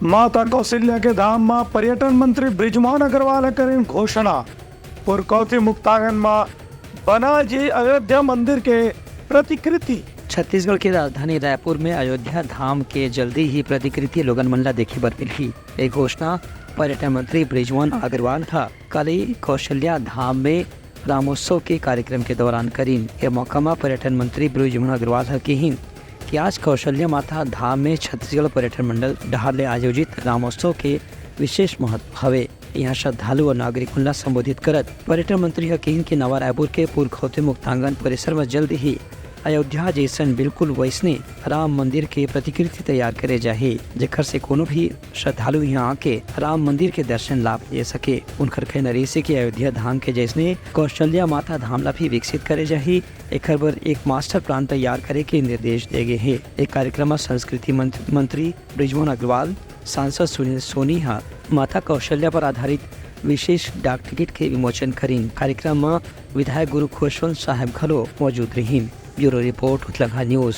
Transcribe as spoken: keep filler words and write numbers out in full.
माता कौशल्या के धाम म पर्यटन मंत्री बृजमोहन अग्रवाल ह करिन घोषणा। पुरकौथी मुक्तांगन म बना जी अयोध्या मंदिर के प्रतिकृति। छत्तीसगढ़ के राजधानी रायपुर में अयोध्या धाम के जल्दी ही प्रतिकृति लोगन मन ला देखे बर मिलही। ये घोषणा पर्यटन मंत्री बृजमोहन अग्रवाल ह काली कौशल्या धाम में रामोत्सव के कार्यक्रम के दौरान करिन। ये मौका म पर्यटन मंत्री बृजमोहन अग्रवाल ह किहिन कि आज कौशल्या माता धाम में छत्तीसगढ़ पर्यटन मंडल डहार ले आयोजित रामोत्सव के विशेष महत्व हवे। यहाँ श्रद्धालु और नागरिक मन ला संबोधित करत पर्यटन मंत्री ह किहिन कि नवा रायपुर के पुरखौती मुक्तांगन परिसर म जल्द ही अयोध्या जैसन बिल्कुल वैसने राम मंदिर के प्रतिकृति तैयार करे जाही, जेकर से कोनो भी श्रद्धालु यहाँ आके राम मंदिर के दर्शन लाभ ले सके। उनकर कहना रहिसे कि अयोध्या धाम के जैसने कौशल्या माता धाम ला भी विकसित करे जाही। एकर बर एक मास्टर प्लान तैयार करे के निर्देश दे गे हे। एक कार्यक्रम म संस्कृति मंत-, मंत्री बृजमोहन अग्रवाल, सांसद सुनील सोनी ह माता कौशल्या पर आधारित विशेष डाक टिकट के विमोचन करिन। कार्यक्रम म विधायक गुरु खुशवंत साहब घलो मौजूद रहिन। Bureau report, Utlangha news.